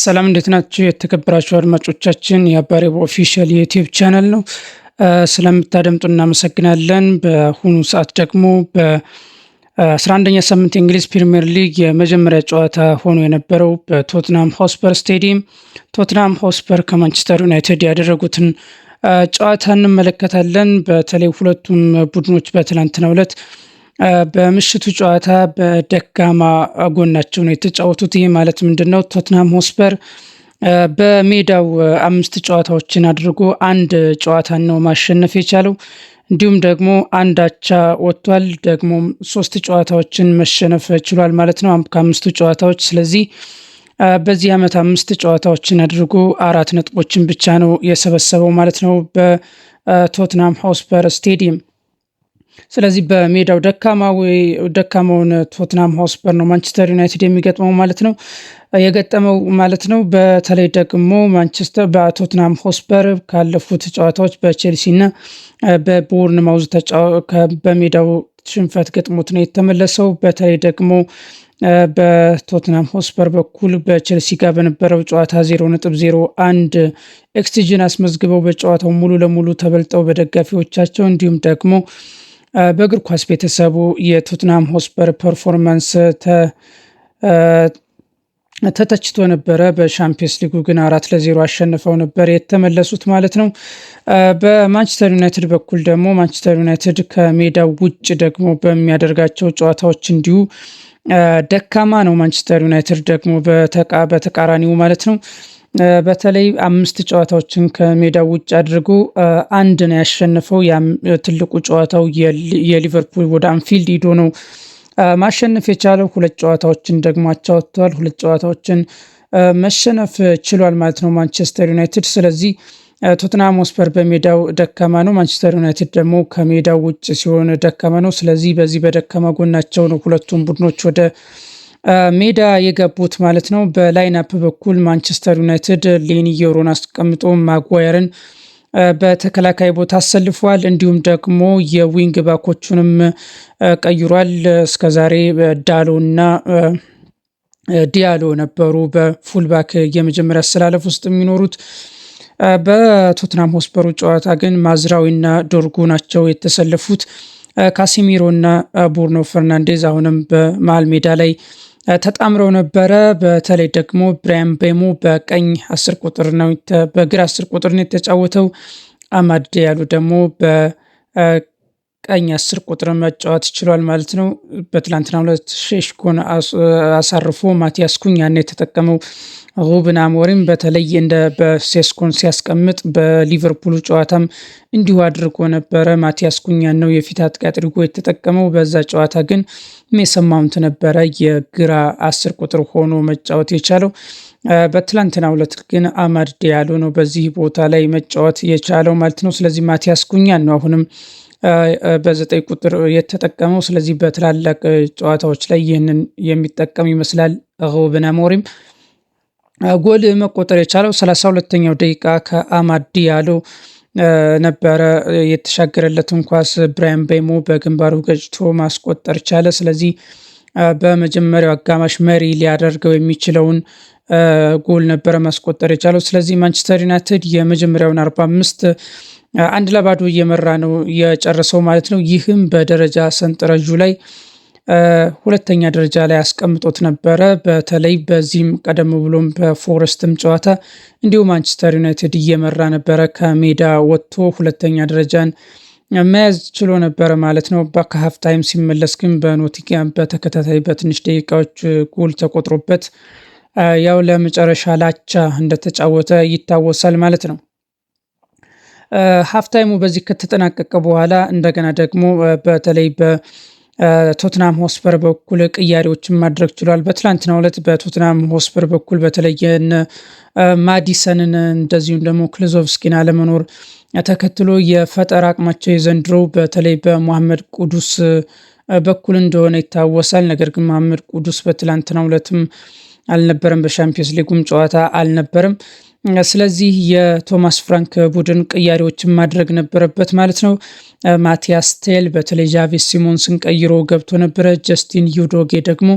ሰላም እንዴት ናችሁ? የተከበራችሁ አድማጮቻችን የአባሬቦ official የ YouTube channel ነው። ስለምታደምጡ እናመሰግናለን። በአሁኑ ሰዓት ደግሞ በ11ኛ ሳምንት የእንግሊዝ ፕሪምየር ሊግ የመጀመሪያ ጨዋታ ሆኖ የነበረው በቶትናም ሆስፐር ስቴዲየም ቶትናም ሆስፐር ከማንቸስተር ዩናይትድ ያደረጉትን ጨዋታ እንመለከታለን። በተለይ ሁለቱም ቡድኖች በትላንትናው ዕለት በምሽቱ ጨዋታ በደካማ ጎናቸው ነው የተጫወቱት። ይህ ማለት ምንድን ነው? ቶትናም ሆስፐር በሜዳው አምስት ጨዋታዎችን አድርጎ አንድ ጨዋታን ነው ማሸነፍ የቻለው። እንዲሁም ደግሞ አንድ አቻ ወጥቷል። ደግሞ ሶስት ጨዋታዎችን መሸነፍ ችሏል ማለት ነው ከአምስቱ ጨዋታዎች። ስለዚህ በዚህ ዓመት አምስት ጨዋታዎችን አድርጎ 4 ነጥቦችን ብቻ ነው የሰበሰበው ማለት ነው በቶትናም ሆስፐር ስቴዲየም። ስለዚህ በሜዳው ደካማውን ቶትናም ሆስፐር ነው ማንቸስተር ዩናይትድ የሚገጥመው ማለት ነው የገጠመው ማለት ነው። በተለይ ደግሞ ማንቸስተር በቶትናም ሆስፐር ካለፉት ጨዋታዎች በቼልሲ እና በቦርንማውዝ በሜዳው ሽንፈት ገጥሞት ነው የተመለሰው። በተለይ ደግሞ በቶትናም ሆስፐር በኩል በቼልሲ ጋር በነበረው ጨዋታ 0.01 ኤክስጂን አስመዝግበው በጨዋታው ሙሉ ለሙሉ ተበልጠው በደጋፊዎቻቸው እንዲሁም ደግሞ በእግር ኳስ ቤተሰቡ የቶትናም ሆስፐር performance ተተችቶ ነበረ። በሻምፒየንስ ሊጉ ግን 4-0 አሸንፈው ነበር የተመለሱት ማለት ነው። በማንቸስተር ዩናይትድ በኩል ደግሞ ማንቸስተር ዩናይትድ ከሜዳው ውጭ ደግሞ በሚያደርጋቸው ጨዋታዎች እንዲሁ ደካማ ነው። ማንቸስተር ዩናይትድ ደግሞ በተቃራኒው ማለት ነው። በተለይ አምስት ጨዋታዎችን ከሜዳው ውጭ አድርጎ አንድ ነው ያሸነፈው። ትልቁ ጨዋታው የሊቨርፑል ወደ አንፊልድ ሂዶ ነው ማሸነፍ የቻለው። ሁለት ጨዋታዎችን ደግሞ አቻ ወጥቷል። ሁለት ጨዋታዎችን መሸነፍ ችሏል ማለት ነው ማንቸስተር ዩናይትድ። ስለዚህ ቶትናም ሆስፐር በሜዳው ደካማ ነው፣ ማንቸስተር ዩናይትድ ደግሞ ከሜዳው ውጭ ሲሆን ደካማ ነው። ስለዚህ በዚህ በደካማ ጎናቸው ነው ሁለቱም ቡድኖች ወደ ሜዳ የገቡት ማለት ነው። በ lineup በኩል ማንቸስተር ዩናይትድ ሌኒ ዮሮን አስቀምጦ ማጓየርን በተከላካይ ቦታ አሰልፏል። እንዲሁም ደግሞ የ wing back ኦቹንም ቀይሯል። እስከዛሬ ዳሎ እና ዲያሎ ነበሩ በ fullback የመጀመሪያ አሰላለፍ ውስጥ የሚኖሩት። በቶትናም ሆስፐሩ ጨዋታ ግን ማዝራዊና ዶርጉ ናቸው የተሰለፉት። ካሲሚሮ እና ቡርኖ ፈርናንዴዝ አሁንም በመሀል ሜዳ ላይ ተጣምረው ነበረ። በተለይ ደግሞ ብራያን ቤሞ በቀኝ 10 ቁጥር ነው በግራ 10 ቁጥር ነው የተጫወተው። አማድ ዲያሎ ደግሞ በቀኝ 10 ቁጥር መጫወት ችሏል ማለት ነው። በትላንትናው ዕለት ሼሽኮን አሳርፎ ማቲያስ ኩኛን የተጠቀመው ሩበን አሞሪም በተለይ እንደ በሴስኮን ሲያስቀምጥ በሊቨርፑል ጨዋታም እንዲሁ አድርጎ ነበረ። ማቲያስ ኩኛን ነው የፊት አጥቂ አድርጎ የተጠቀመው። በዛ ጨዋታ ግን ሜሰን ማውንት ነበረ የግራ 10 ቁጥር ሆኖ መጫወት የቻለው። በትላንትናው ዕለት ግን አማድ ዲያሎ ነው በዚህ ቦታ ላይ መጫወት የቻለው ማለት ነው። ስለዚህ ማቲያስ ኩኛን ነው አሁንም በ9 ቁጥር የተጠቀመው። ስለዚህ በትላላቅ ጨዋታዎች ላይ ይህንን የሚጠቀም ይመስላል ሩበን አሞሪም። ጎል መቆጠር የቻለው 32ኛው ደቂቃ ከአማድ ዲያሎ ነበረ። የተሻገረለትን ኳስ ብራያን ቤሞ በግንባሩ ገጭቶ ማስቆጠር ቻለ። ስለዚህ በመጀመሪያው አጋማሽ መሪ ሊያደርገው የሚችለውን ጎል ነበረ ማስቆጠር የቻለው። ስለዚህ ማንቸስተር ዩናይትድ የመጀመሪያውን 45 1-0 እየመራ ነው የጨረሰው ማለት ነው። ይህም በደረጃ ሰንጠረዡ ላይ ሁለተኛ ደረጃ ላይ አስቀምጦት ነበረ። በተለይ በዚህም ቀደም ብሎም በፎረስትም ጨዋታ እንዲሁ ማንቸስተር ዩናይትድ እየመራ ነበረ። ከሜዳ ወጥቶ ሁለተኛ ደረጃን መያዝ ችሎ ነበረ ማለት ነው። ከ half time ሲመለስ ግን በኖቲንግሃም በተከታታይ በትንሽ ደቂቃዎች ጎል ተቆጥሮበት ያው ለመጨረሻ ላቻ እንደተጫወተ ይታወሳል ማለት ነው። half time ኡ በዚህ ከተጠናቀቀ በኋላ እንደገና ደግሞ በተለይ በቶትናም ሆስፐር በኩል ቅያሬዎችን ማድረግ ችሏል። በትላንትናው ዕለት በቶትናም ሆስፐር በኩል በተለይ ማዲሰንን እንደዚሁም ደግሞ ክሉሴቭስኪን አለመኖር ተከትሎ የፈጠራ አቅማቸው የዘንድሮ በተለይ በመሐመድ ቅዱስ በኩል እንደሆነ ይታወሳል። ነገር ግን መሐመድ ቅዱስ በትላንትናው ዕለትም አልነበረም፣ በሻምፒየንስ ሊጉም ጨዋታ አልነበረም። ስለዚህ የቶማስ ፍራንክ ቡድን ቅያሬዎችን ማድረግ ነበረበት ማለት ነው። ማቲያስ ቴል በተለይ ዣቪ ሲሞንስን ቀይሮ ገብቶ ነበረ። ጀስቲን ዩዶጌ ደግሞ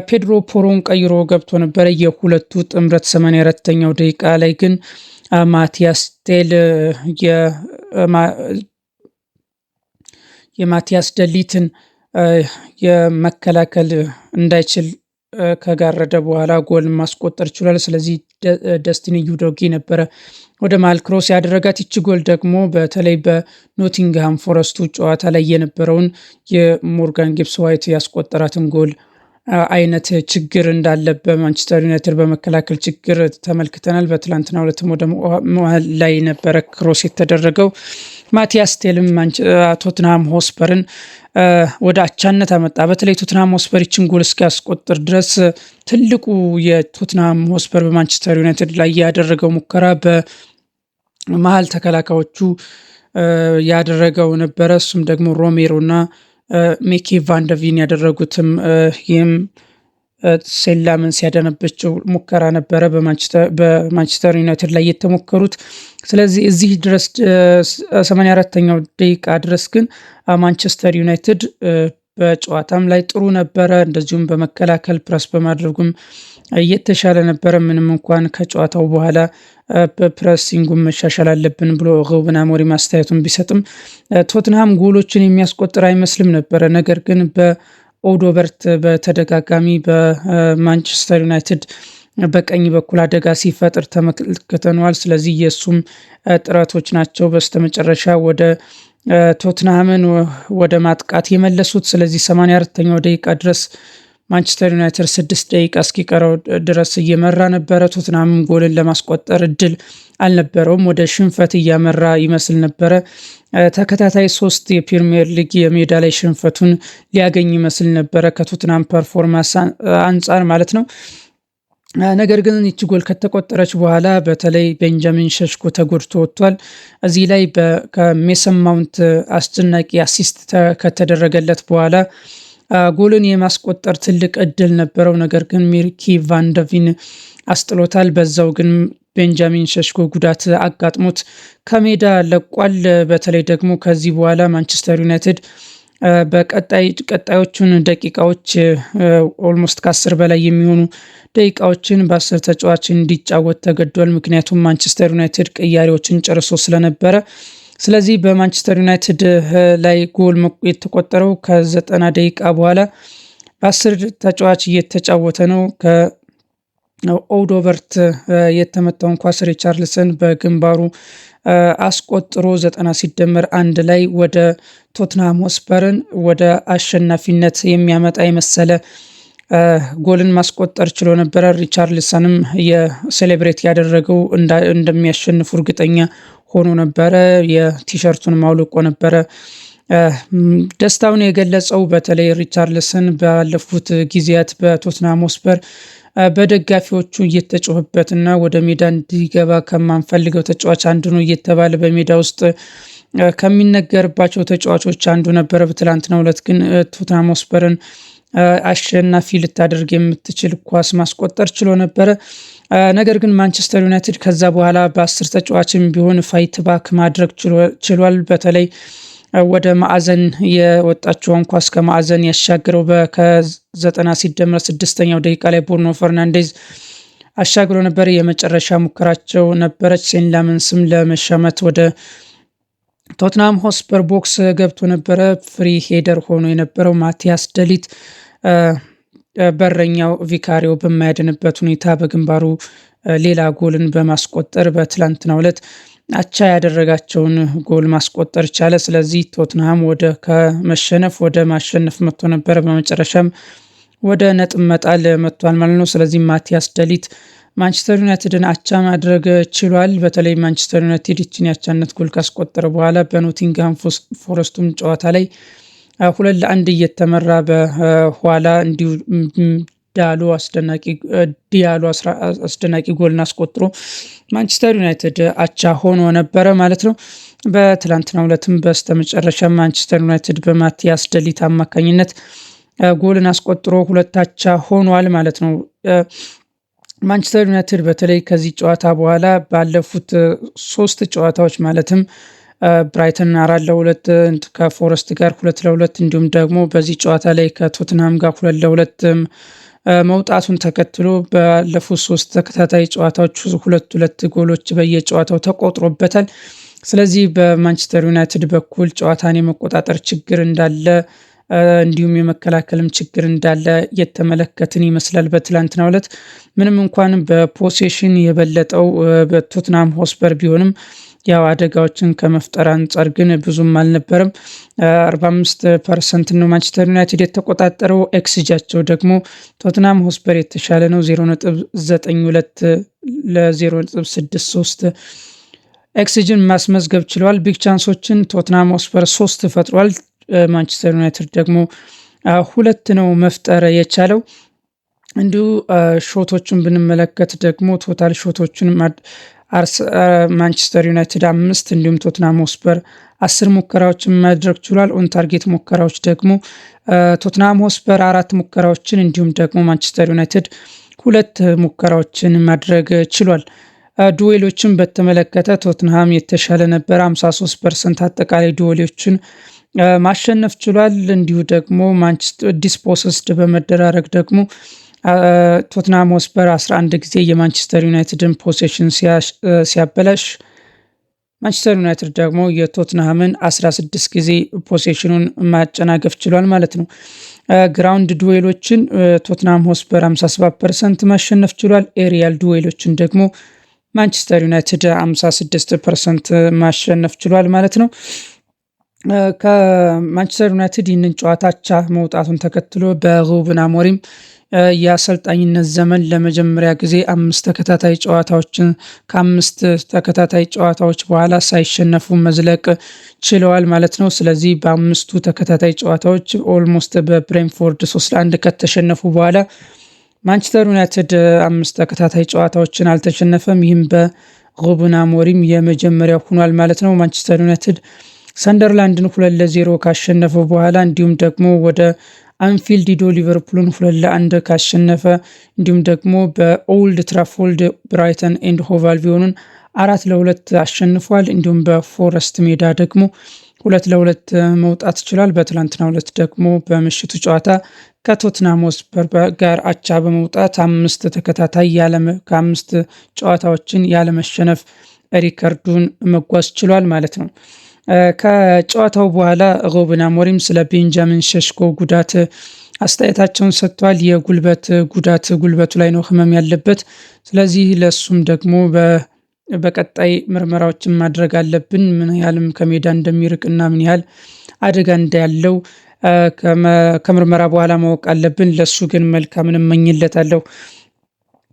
ፔድሮ ፖሮን ቀይሮ ገብቶ ነበረ። የሁለቱ ጥምረት 84ኛው ደቂቃ ላይ ግን ማቲያስ ቴል የማቲያስ ደሊትን የመከላከል እንዳይችል ከጋረደ በኋላ ጎል ማስቆጠር ችሏል። ስለዚህ ደስቲኒ ዩዶጊ ነበረ ወደ መሃል cross ያደረጋት። ይቺ ጎል ደግሞ በተለይ በኖቲንግሃም ፎረስቱ ጨዋታ ላይ የነበረውን የሞርጋን ጊብስ ዋይት ያስቆጠራትን ጎል አይነት ችግር እንዳለ በማንቸስተር ዩናይትድ በመከላከል ችግር ተመልክተናል። በትላንትናው ዕለትም ወደ መሃል ላይ ነበረ cross የተደረገው። ማቲያስ ቴልም ቶትንሃም ሆስፐርን ወደ አቻነት አመጣ። በተለይ ቶትንሃም ሆስፐር ይችን ጎል እስኪያስቆጥር ድረስ ትልቁ የቶትንሃም ሆስፐር በማንቸስተር ዩናይትድ ላይ ያደረገው ሙከራ በመሀል ተከላካዮቹ ያደረገው ነበረ። እሱም ደግሞ ሮሜሮ እና ሚኪ ቫንደቪን ያደረጉትም ይህም ሴን ላመንስ ያዳነበችው ሙከራ ነበረ በማንቸስተር ዩናይትድ ላይ የተሞከሩት። ስለዚህ እዚህ ድረስ 84ኛው ደቂቃ ድረስ ግን ማንቸስተር ዩናይትድ በጨዋታም ላይ ጥሩ ነበረ። እንደዚሁም በመከላከል ፕረስ በማድረጉም እየተሻለ ነበረ። ምንም እንኳን ከጨዋታው በኋላ በ pressing ኡም መሻሻል አለብን ብሎ ሩበን አሞሪም አስተያየቱን ቢሰጥም ቶትንሃም ጎሎችን የሚያስቆጥር አይመስልም ነበረ። ነገር ግን በኦዶበርት በተደጋጋሚ በማንቸስተር ዩናይትድ በቀኝ በኩል አደጋ ሲፈጥር ተመልክተነዋል። ስለዚህ የእሱም ጥረቶች ናቸው በስተመጨረሻ ወደ ቶትንሃምን ወደ ማጥቃት የመለሱት። ስለዚህ 84ኛው ደቂቃ ድረስ ማንቸስተር ዩናይትድ 6 ደቂቃ እስኪቀረው ድረስ እየመራ ነበረ። ቶትንሃምም ጎልን ለማስቆጠር እድል አልነበረውም። ወደ ሽንፈት እያመራ ይመስል ነበረ። ተከታታይ ሶስት የፕሪሚየር ሊግ የሜዳ ላይ ሽንፈቱን ሊያገኝ ይመስል ነበረ ከቶትንሃም performance አንጻር ማለት ነው። ነገር ግን ይቺ ጎል ከተቆጠረች በኋላ በተለይ ቤንጃሚን ሸሽኮ ተጎድቶ ወጥቷል። እዚህ ላይ ከሜሰን ማውንት አስደናቂ assist ከተደረገለት በኋላ ጎልን የማስቆጠር ትልቅ እድል ነበረው። ነገር ግን ሚርኪ ቫንደቪን አስጥሎታል። በዛው ግን ቤንጃሚን ሸሽኮ ጉዳት አጋጥሞት ከሜዳ ለቋል። በተለይ ደግሞ ከዚህ በኋላ ማንቸስተር ዩናይትድ በቀጣይ ቀጣዮቹን ደቂቃዎች almost ከ10 በላይ የሚሆኑ ደቂቃዎችን በ10 ተጫዋች እንዲጫወት ተገዷል። ምክንያቱም ማንቸስተር ዩናይትድ ቅያሬዎችን ጨርሶ ስለነበረ። ስለዚህ በማንቸስተር ዩናይትድ ላይ ጎል የተቆጠረው ከ90 ደቂቃ በኋላ በ10 ተጫዋች እየተጫወተ ነው። ከኦዶበርት የተመታውን ኳስ ሪቻርልሰን በግንባሩ አስቆጥሮ 90 ሲደመር 1 ላይ ወደ ቶትንሃም ሆስፐርን ወደ አሸናፊነት የሚያመጣ የመሰለ ጎልን ማስቆጠር ችሎ ነበረ። ሪቻርልሰንም የ celebrate ያደረገው እንደሚያሸንፉ እርግጠኛ ሆኖ ነበረ። የቲሸርቱን አውልቆ ነበረ ደስታውን የገለጸው። በተለይ ሪቻርልሰን ባለፉት ጊዜያት በቶትንሃም ሆስፐር በደጋፊዎቹ እየተጮህበትና ወደ ሜዳ እንዲገባ ከማንፈልገው ተጫዋች አንዱ ነው እየተባለ በሜዳ ውስጥ ከሚነገርባቸው ተጫዋቾች አንዱ ነበረ። በትላንትናው ዕለት ግን ቶትንሃም ሆስፐርን አሸናፊ ልታደርግ የምትችል ኳስ ማስቆጠር ችሎ ነበረ። ነገር ግን ማንቸስተር ዩናይትድ ከዛ በኋላ በ10 ተጫዋችም ቢሆን fight back ማድረግ ችሏል። በተለይ ወደ ማዕዘን የወጣችውን ኳስ ከማዕዘን ያሻገረው ከ90 ሲደመር 6ኛው ደቂቃ ላይ ብሩኖ ፈርናንዴዝ አሻግሮ ነበር። የመጨረሻ ሙከራቸው ነበረች። ሴን ላመንስም ለመሻመት ወደ ቶትናም ሆስፐር box ገብቶ ነበረ። Free header ሆኖ የነበረው ማቲያስ ደሊት በረኛው ቪካሪዮ በማያድንበት ሁኔታ በግንባሩ ሌላ ጎልን በማስቆጠር በትላንትናው ዕለት አቻ ያደረጋቸውን ጎል ማስቆጠር ቻለ። ስለዚህ ቶትንሃም ወደ ከመሸነፍ ወደ ማሸነፍ መጥቶ ነበረ። በመጨረሻም ወደ ነጥብ መጣል መጥቷል ማለት ነው። ስለዚህ ማቲያስ ደሊት ማንቸስተር ዩናይትድን አቻ ማድረግ ችሏል። በተለይ ማንቸስተር ዩናይትድ ይችን የአቻነት ጎል ካስቆጠረ በኋላ በኖቲንግሃም ፎረስቱም ጨዋታ ላይ 2-1 እየተመራ በኋላ እንዲሁ ዳሎ አስደናቂ ዲያሎ አስደናቂ ጎልን አስቆጥሮ ማንቸስተር ዩናይትድ አቻ ሆኖ ነበረ ማለት ነው። በትላንትናው ዕለትም በስተመጨረሻ ማንቸስተር ዩናይትድ በማቲያስ ደሊት አማካኝነት ጎልን አስቆጥሮ ሁለት አቻ ሆኗል ማለት ነው። ማንቸስተር ዩናይትድ በተለይ ከዚህ ጨዋታ በኋላ ባለፉት ሶስት ጨዋታዎች ማለትም ብራይተን 4-2፣ ከፎረስት ጋር 2-2፣ እንዲሁም ደግሞ በዚህ ጨዋታ ላይ ከቶትንሃም ጋር 2-2 መውጣቱን ተከትሎ ባለፉት ሶስት ተከታታይ ጨዋታዎች ሁለት ሁለት ጎሎች በየጨዋታው ተቆጥሮበታል። ስለዚህ በማንቸስተር ዩናይትድ በኩል ጨዋታን የመቆጣጠር ችግር እንዳለ እንዲሁም የመከላከልም ችግር እንዳለ የተመለከትን ይመስላል። በትላንትናው ዕለት ምንም እንኳን በ possession የበለጠው በቶትናም ሆስፐር ቢሆንም ያው አደጋዎችን ከመፍጠር አንጻር ግን ብዙም አልነበረም። 45% ነው ማንቸስተር ዩናይትድ የተቆጣጠረው። ኤክስጂያቸው ደግሞ ቶትናም ሆስፐር የተሻለ ነው፣ 0.92 ለ0.63 ኤክስጂን ማስመዝገብ ችለዋል። Big chance ኦችን ቶትናም ሆስፐር ሶስት ፈጥሯል። ማንቸስተር ዩናይትድ ደግሞ ሁለት ነው መፍጠር የቻለው። እንዲሁ shot ኦችን ብንመለከት ደግሞ total shot ኦችን ማንቸስተር ዩናይትድ አምስት እንዲሁም ቶትናም ሆስፐር 10 ሙከራዎችን ማድረግ ችሏል። On target ሙከራዎች ደግሞ ቶትናም ሆስፐር አራት ሙከራዎችን እንዲሁም ደግሞ ማንቸስተር ዩናይትድ ሁለት ሙከራዎችን ማድረግ ችሏል። Duel ኦችን በተመለከተ ቶትንሃም የተሻለ ነበር። 53% አጠቃላይ duel ኦችን ማሸነፍ ችሏል። እንዲሁ ደግሞ ማንቸስተር dispossessed በመደራረግ ደግሞ ቶትናም ሆስፐር 11 ጊዜ የማንቸስተር ዩናይትድን possession ሲያበላሽ ማንቸስተር ዩናይትድ ደግሞ የቶትንሃምን 16 ጊዜ possession ኑን ማጨናገፍ ችሏል ማለት ነው። Ground duel ኦችን ቶትናም ሆስፐር 57% ማሸነፍ ችሏል። Aerial duel ኦችን ደግሞ ማንቸስተር ዩናይትድ 56% ማሸነፍ ችሏል ማለት ነው። ከማንቸስተር ዩናይትድ ይህንን ጨዋታ አቻ መውጣቱን ተከትሎ በሩበን አሞሪም የአሰልጣኝነት ዘመን ለመጀመሪያ ጊዜ አምስት ተከታታይ ጨዋታዎችን ከአምስት ተከታታይ ጨዋታዎች በኋላ ሳይሸነፉ መዝለቅ ችለዋል ማለት ነው። ስለዚህ በአምስቱ ተከታታይ ጨዋታዎች almost በብሬንፎርድ 3-1 ከተሸነፉ በኋላ ማንቸስተር ዩናይትድ አምስት ተከታታይ ጨዋታዎችን አልተሸነፈም። ይህም በሩበን አሞሪም የመጀመሪያው ሆኗል ማለት ነው። ማንቸስተር ዩናይትድ ሰንደርላንድን 2-0 ካሸነፈ በኋላ እንዲሁም ደግሞ ወደ አንፊልድ ሂዶ ሊቨርፑልን 2-1 ካሸነፈ እንዲሁም ደግሞ በኦልድ ትራፎርድ ብራይተን ኤንድ ሆቭ አልቢዮንን 4-2 አሸንፏል። እንዲሁም በፎረስት ሜዳ ደግሞ 2-2 መውጣት ችሏል። በትላንትናው ዕለት ደግሞ በምሽቱ ጨዋታ ከቶትናም ሆትስፐር ጋር አቻ በመውጣት አምስት ተከታታይ ከአምስት ጨዋታዎችን ያለመሸነፍ ሪከርዱን መጓዝ ችሏል ማለት ነው። ከጨዋታው በኋላ ሩበን አሞሪም ስለ ቤንጃሚን ሸሽኮ ጉዳት አስተያየታቸውን ሰጥቷል። የጉልበት ጉዳት ጉልበቱ ላይ ነው ህመም ያለበት። ስለዚህ ለሱም ደግሞ በቀጣይ ምርመራዎችን ማድረግ አለብን። ምን ያህልም ከሜዳ እንደሚርቅና ምን ያህል አደጋ እንዳያለው ከምርመራ በኋላ ማወቅ አለብን። ለሱ ግን መልካምን እመኝለታለሁ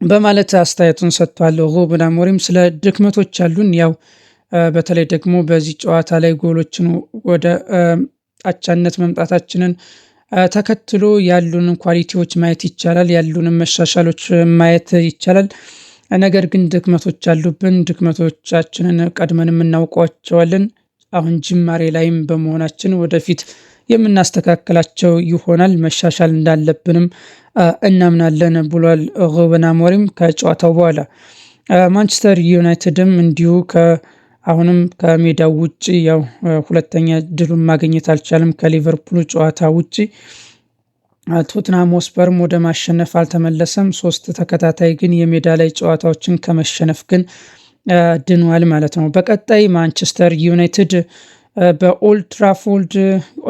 በማለት አስተያየቱን ሰጥቷል። ሩበን አሞሪም ስለ ድክመቶች አሉን፣ ያው በተለይ ደግሞ በዚህ ጨዋታ ላይ ጎሎችን ወደ አቻነት መምጣታችንን ተከትሎ ያሉንን quality ዎች ማየት ይቻላል፣ ያሉንን መሻሻሎች ማየት ይቻላል። ነገር ግን ድክመቶች አሉብን። ድክመቶቻችንን ቀድመን የምናውቋቸዋለን። አሁን ጅማሬ ላይም በመሆናችን ወደፊት የምናስተካክላቸው ይሆናል። መሻሻል እንዳለብንም እናምናለን ብሏል ሩበን አሞሪም ከጨዋታው በኋላ። ማንቸስተር ዩናይትድም እንዲሁ አሁንም ከሜዳው ውጭ ያው ሁለተኛ ድሉን ማግኘት አልቻለም ከሊቨርፑል ጨዋታ ውጭ። ቶትናም ሆትስፐርም ወደ ማሸነፍ አልተመለሰም። ሶስት ተከታታይ ግን የሜዳ ላይ ጨዋታዎችን ከመሸነፍ ግን ድኗል ማለት ነው። በቀጣይ ማንቸስተር ዩናይትድ በኦልድ ትራፎርድ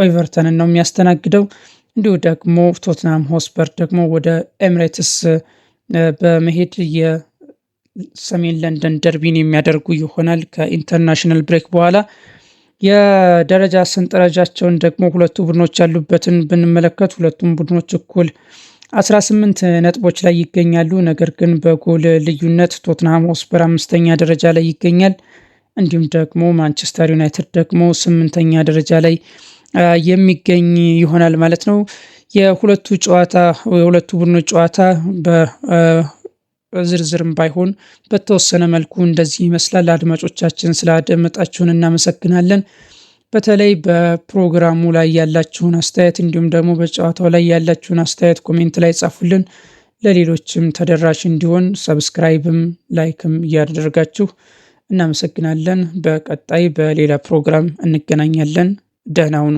ኤቨርተንን ነው የሚያስተናግደው። እንዲሁ ደግሞ ቶትናም ሆትስፐር ደግሞ ወደ ኤምሬትስ በመሄድ የሰሜን ለንደን ደርቢን የሚያደርጉ ይሆናል ከ international break በኋላ። የደረጃ ሰንጠረዣቸውን ደግሞ ሁለቱ ቡድኖች ያሉበትን ብንመለከት ሁለቱም ቡድኖች እኩል 18 ነጥቦች ላይ ይገኛሉ። ነገር ግን በጎል ልዩነት ቶትናም ሆትስፐር አምስተኛ ደረጃ ላይ ይገኛል። እንዲሁም ደግሞ ማንቸስተር ዩናይትድ ደግሞ ስምንተኛ ደረጃ ላይ የሚገኝ ይሆናል ማለት ነው። የሁለቱ ጨዋታ የሁለቱ ቡድኖች ጨዋታ በዝርዝርም ባይሆን በተወሰነ መልኩ እንደዚህ ይመስላል። አድማጮቻችን ስላደመጣችሁን እናመሰግናለን። በተለይ በፕሮግራሙ ላይ ያላችሁን አስተያየት እንዲሁም ደግሞ በጨዋታው ላይ ያላችሁን አስተያየት comment ላይ ጻፉልን። ለሌሎችም ተደራሽ እንዲሆን subscribe ም like ም እያደረጋችሁ እናመሰግናለን። በቀጣይ በሌላ ፕሮግራም እንገናኛለን። ደህና ሁኑ።